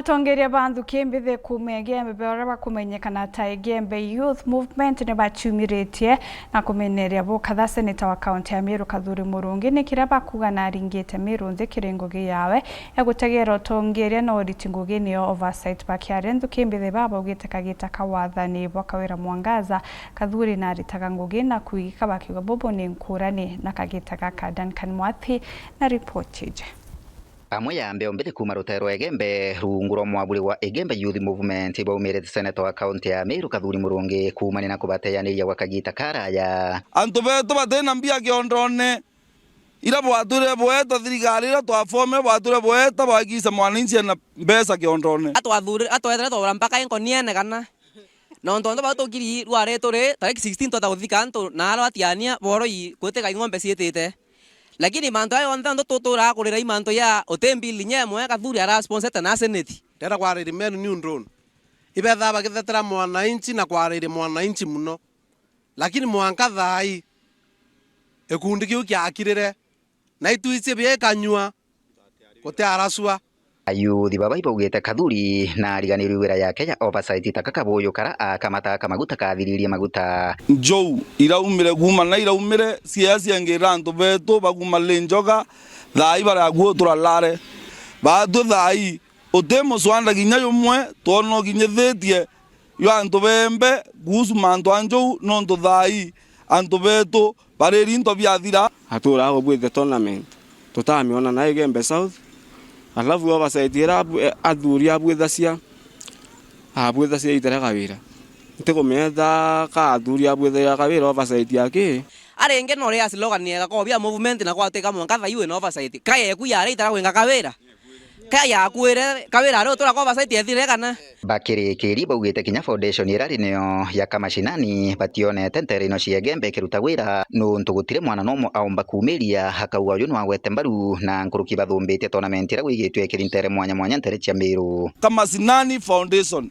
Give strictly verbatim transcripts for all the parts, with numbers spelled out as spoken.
Atongeria ba nthuki mbithi kuuma Igembe baria bakumenyekana ta Igembe Youth Movement ni baciumiritie na kumeneria bukatha seneta wa kaunti ya Meru Kathuri Murungi ni kiria bakuga naringite Meru nthi kiri ngugi yawe ya gutegera utongeria na uriti ngugi niyo oversight. Bakiaria nthuki mbithi baba baugite kagita ka wathani bwa Kawira Mwangaza Kathuri naritaga ngugi na kuigika bakiuga bubu ni nkurani na kagita gaka. Duncan Mwathi na ripoti iji. Amwe ya mbeo mbithi kuuma rutere rwa Igembe, rungu rwa mwaburi wa Igembe Youth Movement, baumirite seneta wa kaunti ya Meru Kathuri Murungi kuumania na kubateyaniria gwa kagita karaya. Antu betu batina mbia kiondone, ira bwatwire bweta thirikari, ira twafomire bwatwire bweta bwagiisa mwananchi ena mbeca kiondone. Atwathuri-, atwethere twagura mpaka inkoniene kana? Nontu antu bau tukiri rwari turi tariki sixteen twata kuthika antu na arwa atiania boro i kwitika ing'ombe ciitite. Lakini mantu aya onthe antu tuturaga kurira i mantu ya uti mbili inya imwe Kathuri arasponsete na seneti. Ndenda kwariri menu ni undrun. Ibethaa bagithetera mwananchi na kwariria mwananchi muno. Lakini mwanka thaa ii, gikundi kiu kiakirire, na itwici biikanyua, guti aracua. Ayuthi baba ibaugite Kathuri na ariganirwe wira yake ya oversight ta kakabuyu kara akamata kamaguta kathiririe maguta. Njou iraumire kuuma na iraumire, ciea ciengirira antu betu bakuuma Linjoga, thaa ii bari akuo turalare. Baatwi thaa ii, uti muswanda kinya jumwe twona ukinyithitie jwa antu beembe kuhusu mantu a njou, nontu thaa ii antu betu bariri into biathira. Aturaga kubwithia tournament, tutamiona na Igembe South, alafu oversight ira abu-, e, athuri abwithacia, abwithacia itera Kawira. Ntikumetha ka athuri abwithagia Kawira oversight ya ki? Aringi no ria slogan yega kobia movement na gwatwika mwanka thaa ii wina oversight. Ka yeku yari itara gwinga Kawira? Ka yakwire, Kawira ari utura kwa oversight ethire kana? Bakirikiri baugite kinya foundation irari niyo ya Kamashinani bationete ntere ino cia Igembe ikiruta wira, nuntu gutiri mwana nomwe aumba kumiria, akauga uyu nwagwete mbaru na nkuruki bathumbitie tournament iria gwigitwe ikiri ntere mwanya mwanya ntere cia Miru. Kamashinani Foundation.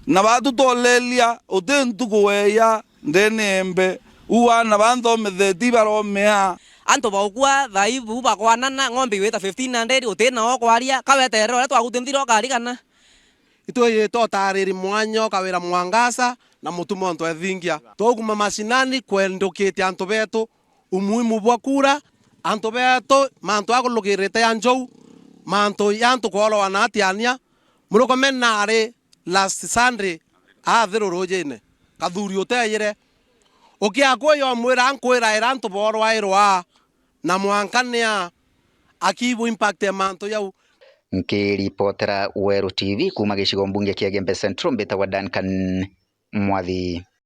Na batu tolelia uti ntuku weya ndene embe, u ana ba nthometheti baromea. Antu baukua thaa ii bu bakwanana, ng'ombe igwita fifteen hundred, uti nao kwaria, kaweterera uria twaguti nthira ukarigana. Itwijite utariri mwanya ukawira Mwangaza na mutuma untu ethingia. Twaukuma mashinani kwendukite antu betu, umuhimu bwa kura, antu betu, mantu akulukirite ya njou, mantu ya antu kworoa na atiania, murukomena ari last Sunday, athiru rujine, Kathuri uteyire. Ukiakuya umwira, nkwiraira antu borwairwa, na mwanka nia akibu impact ya mantu jau. Nkiripotera Weru T V kuuma gicigo mbunge kia Igembe Central, mbitagwa Duncan Mwathi.